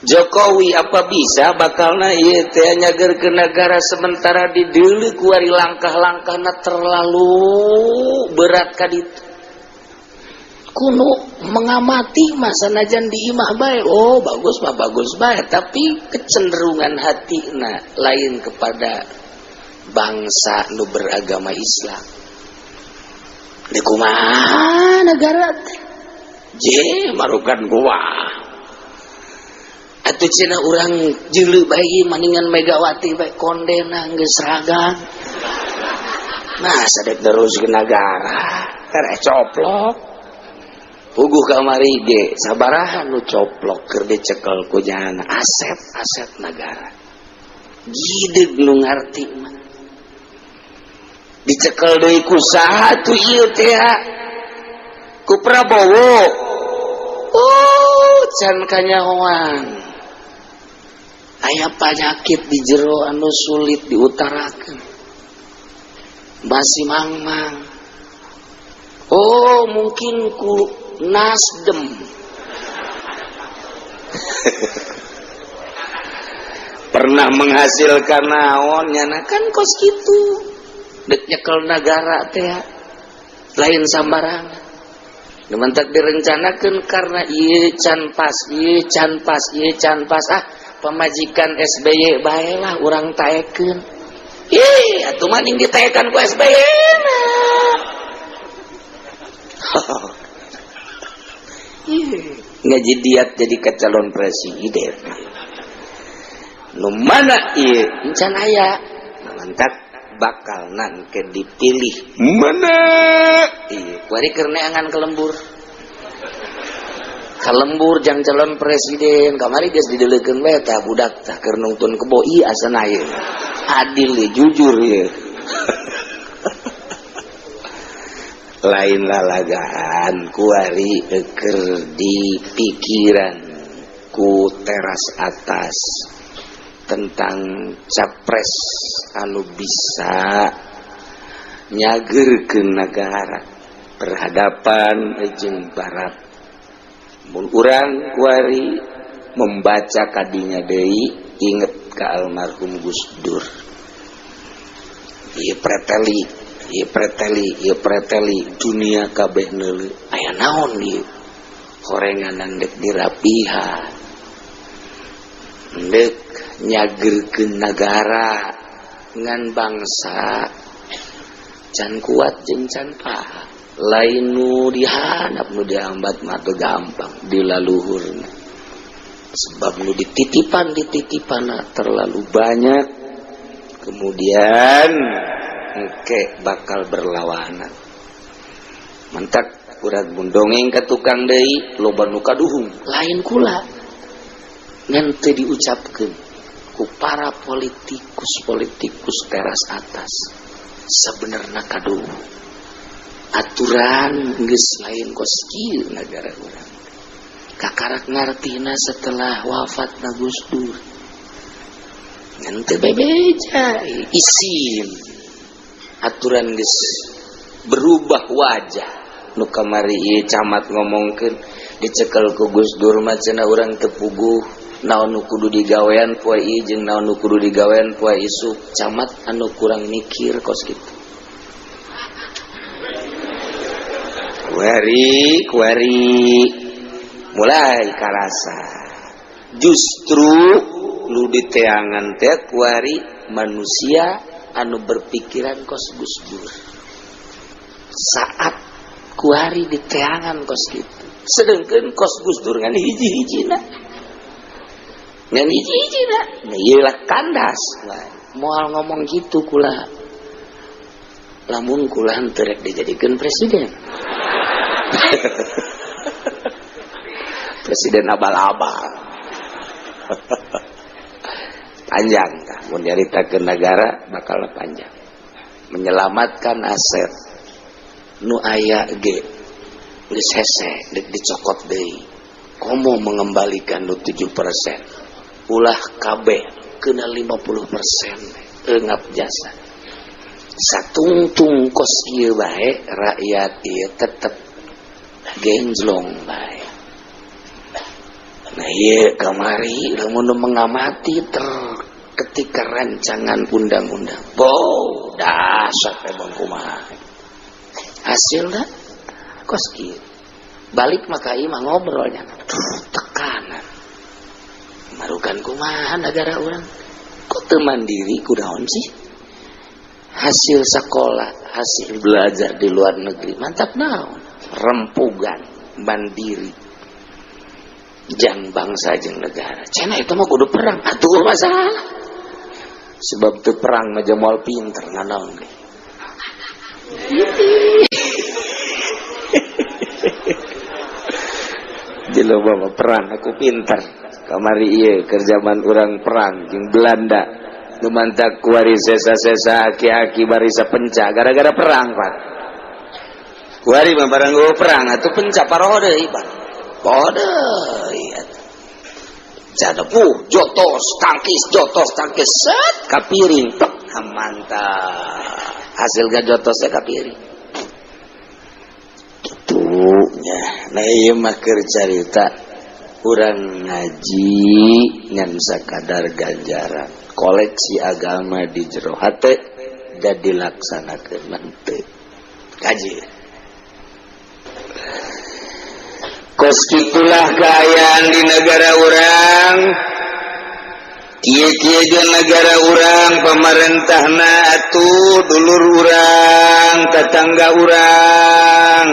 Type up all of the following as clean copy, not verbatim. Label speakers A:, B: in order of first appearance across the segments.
A: Jokowi apa bisa bakalna ieu teh nyagerkeun negara sementara dideuleu kuari langkah-langkahna terlalu berat ka ditu. Kuno mengamati masa najan di imah bae, oh bagus mah bagus bae, tapi kecenderungan hatina lain kepada bangsa nu beragama Islam. Di kumaha negara teh? Je marukan gua. Atuh cenah urang jeuleu bae maningan Megawati bae kondena geus ragang. Nah, sadek terus ke negara, tereh coplok. Puguh kamari ge sabaraha nu coplok keur dicekel ku jana aset-aset negara. Gideg nu ngarti mah. Dicekel deui ku saha tuh ieu teh? Ku Prabowo. Oh, can kanyahoan. Aya panyakit di jero anu sulit diutarakeun. Masih mangmang. Oh, mungkin ku Nasdem. Pernah menghasilkan naon nyana kan kos kitu. Dek nyekel nagara teh lain sambarangan. Dementak direncanakeun karena ieu can pas, ieu can pas, ieu can pas, ah pamajikan SBY bae lah urang taekeun. Ih, atuh maning ditaekan ku SBY na. Ngaji diat jadi ke calon presiden. Nu mana ieu encan aya, mantak bakal nangke dipilih mana ieu kuari keur neangan kelembur. Kalembur jang calon presiden kamari geus dideulekeun bae tah budak tah keur nungtun kebo ieu asana ieu. Adil ieu, jujur ieu. Lain lalagaan kuari keur di pikiran ku teras atas tentang capres anu bisa nyagerkeun nagara berhadapan jeung barat. Mun urang kuari membaca kadinya deui inget ka almarhum Gus Dur. Ieu preteli, ieu preteli, ieu preteli dunia kabeh neuleu. Aya naon ieu? Horenganan dek dirapihan. Dek nyagerkeun nagara ngan bangsa can kuat jeung can paham. Lain nu dihandap nu dihambat mah teu gampang dilaluhurna. Sebab nu dititipan dititipanna terlalu banyak. Kemudian engke bakal berlawanan. Mentak urang mun dongeng ka tukang deui loba nu kaduhung, lain kula. Ngan teu diucapkeun ku para politikus-politikus teras atas. Sebenarna kaduhung. Aturan geus lain kos kieu nagara urang. Kakarak ngartina setelah wafat na Gus Dur. Ngan teu bebeja isin. Aturan geus berubah wajah. Nu kamari ieu camat ngomongkeun dicekel ku Gus Dur mah cenah urang teu puguh naon nu kudu digawean poe ieu jeung naon nu kudu digawean poe isuk. Camat anu kurang mikir kos kitu. Kuari, kuari mulai karasa. Justru nu diteangan teh kuari manusia anu berpikiran kos Gus Dur. Saat kuari diteangan kos kitu. Sedengkeun kos Gus Dur ngan hiji-hijina. Ngan hiji-hijina. Nah ieu lah kandas. Moal ngomong gitu kula. Lamun kula henteu rek dijadikeun presiden. Presiden abal-abal. Panjang tah mun nyaritakeun nagara bakal panjang. Menyelamatkan aset nu aya ge geus hese deuk dicokot deui. Komo mengembalikan nu 7%. Ulah kabeh kena 50% eungap jasa. Satungtung kos ieu bae rakyat ieu tetep genjlong bae. Nah, iya kamari lamun mengamati ketika rancangan undang-undang, wow, dasar emang kumaha hasilnya kos kieu. Balik maka imah ngobrolnya, aduh, tekanan marukan kumaha negara urang kok teu mandiri, kunaon sih? Hasil sekolah, hasil belajar di luar negeri mantap naon, rempugan mandiri jang bangsa jeung negara. Cenah itu mah kudu perang atuh, masalah sebab teu perang mah moal pinter nanaon ge. Di loba mah perang aku pinter. Kamari ieu keur zaman urang perang jeung Belanda, nu mantak kuari sesa-sesa aki-aki barisa penca gara-gara perang, Pak. Kuari mah barang perang atuh penca paroho deui, Pak. Poho deui atuh. Jadapuh jotos tangkis, jotos tangkis, set kapiring tek, mantap. Hasil gak jotos ya kapiring. Gitu nya. Nah, ieu mah keur carita urang ngaji ngan sakadar ganjaran koleksi agama di jero hate dan dilaksanakeun henteu kaji. Kos kitulah kaayaan di negara urang. Kieu-kieu jeung negara urang, pemerintahna atuh dulur urang, tetangga urang.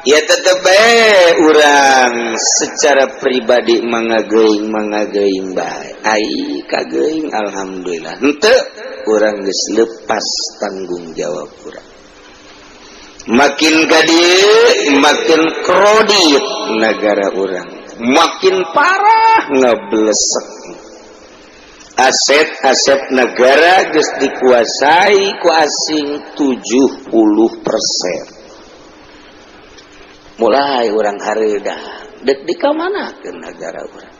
A: Ya tetep bae urang secara pribadi mangageuing mangageuing bae. Ai kageuing alhamdulillah. Henteu urang geus lepas tanggung jawab urang. Makin ka dieu makin kredit negara urang, makin parah ngeblesek. Aset-aset negara geus dikuasai ku asing 70%. Mulai urang hareudah dek di mana ke negara urang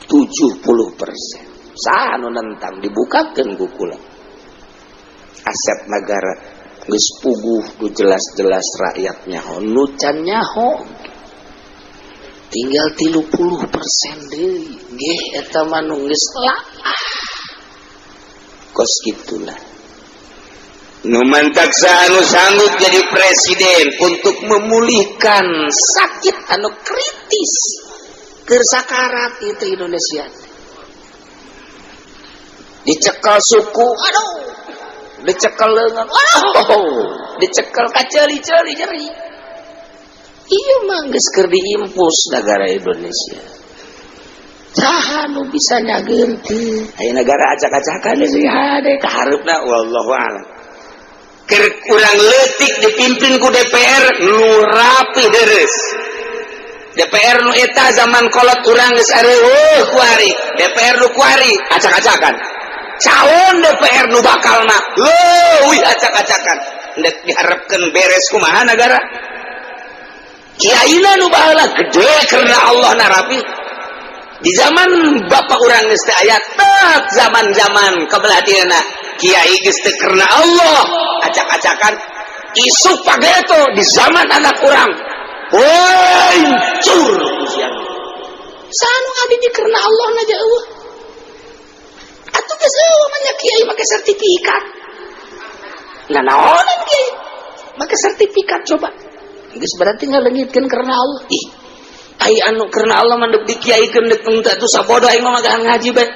A: 70%. Saha nu nentang dibukakeun ku kula. Aset negara geus puguh ku jelas-jelas rakyat nyaho, nu can nyaho tinggal 30% deui ge eta mah nu geus laah. Kos kitulah nu mantak anu sanggup jadi presiden untuk memulihkan sakit anu kritis keur sakarat itu Indonesia. Dicekal suku, aduh, dicekal lengan, aduh, dicekal kaceuli-ceuli nyeri. Iya mah geus keur diimpus negara Indonesia. Saha nu bisa nyageurkeun aya negara acak-acakan sih hade kahareupna, wallahu a'lam. Keur kurang leutik dipimpin ku DPR nu rapi deres. DPR nu eta zaman kolot urang geus areueuh kuari. DPR nu kuari acak-acakan. Calon DPR nu bakalna leuwih acak-acakan. Ndek diharapkeun beres kumaha negara? Kiaina nu baheula gede karena Allah narapi. Di zaman bapak urang geus teu aya tek zaman-zaman kebelah kiai geus teu karena Allah acak-acakan. Isuk pageto di zaman anak urang hancur usiana. Sanu ngadi karena Allah na jauh atuh geus eueuh mah kiai make sertifikat. Nah, naonan kiai make sertifikat coba? Geus berarti ngaleungitkeun karena Allah. Ih, ai anu karena Allah mah deuk dikiaikeun deuk henteu atuh sabodo aing mah ngaji bae.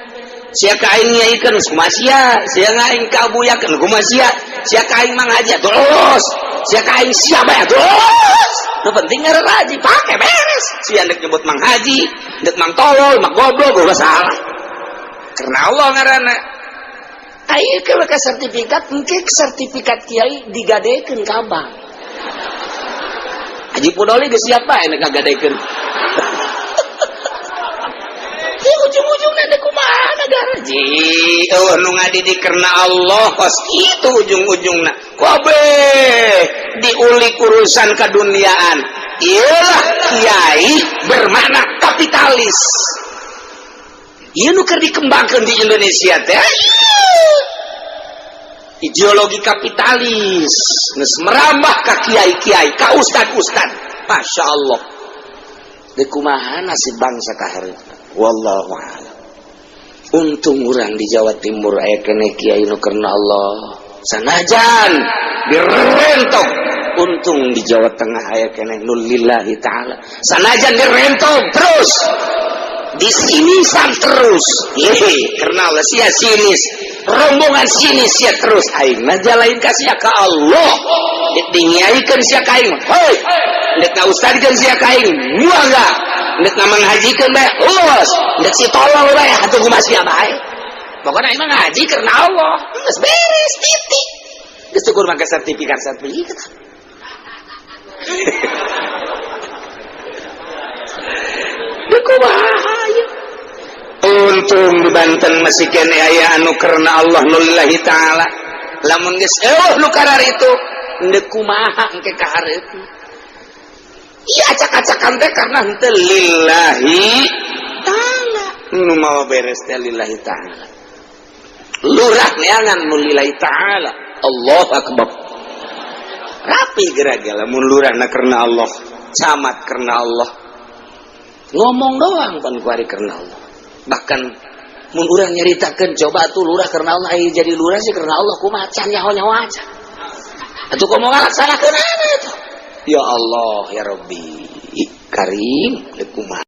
A: Sia ka aing ngiaikeun kumaha sia, sia aing kabuyakeun kumaha sia, sia ka aing mah ngaji terus, sia ka aing sia bae terus. Nu penting ngaji pake beres. Sia deuk nyebut mang haji, deuk mang tolol, mang goblok gua salah. Karena Allah ngaranna. Ai ke sertifikat, engke sertifikat kiai digadekeun ka bank. Haji Pudoli geus siap bae nek ngagadekeun. Ya ujung-ujungna dek kumaha negara ji eueuh nu ngadidik karena Allah kos kitu ujung-ujungna. Kabeh diulik urusan keduniaan. Iyalah kiai bermakna kapitalis. Ieu nu keur dikembangkeun di Indonesia teh ideologi kapitalis geus merambah ka kiai-kiai, ka ustad-ustad. Masya Allah. Deuk kumaha nasib bangsa ka hareup? Wallahu a'lam. Untung urang di Jawa Timur aya keneh kiai nu karena Allah, sanajan direntok. Untung di Jawa Tengah aya keneh nu lillahi ta'ala, sanajan direntok terus, disinisan terus. Hehe, karena Allah sia sinis, rombongan sinis sia terus, aing mah lain ka sia, ka Allah. Dek dingiaikeun sia ka aing, hei, dek ngaustadkeun sia ka aing, moal dek ngamanghajikeun bae, los dek si tolol bae, atuh kumaha sia bae. Pokoknya aing mah ngaji karena Allah, geus beres, titik. Geus tukur make sertifikat sertifikat. Deuk kumaha ieu? Untung di Banten masih keneh aya anu karena Allah, nu lillahi ta'ala. Lamun geus eueuh nu kararitu, deuk kumaha engke ka hareup? Iya, acak-acakan teh karena henteu lillahi ta'ala. Nu mawa beres teh lillahi ta'ala. Lurah neangan nu lillahi ta'ala. Allah akbar. Rapi geura lamun lurahna karena Allah, camat karena Allah. Ngomong doang pan kuari karena Allah. Bahkan mun urang nyaritakeun, coba tuh lurah karena Allah, aya jadi lurah sih karena Allah kumaha, can nyaho-nyaho aja. Atuh komo ngalaksanakeun itu. Ya Allah ya Rabbi Karim, kumaha.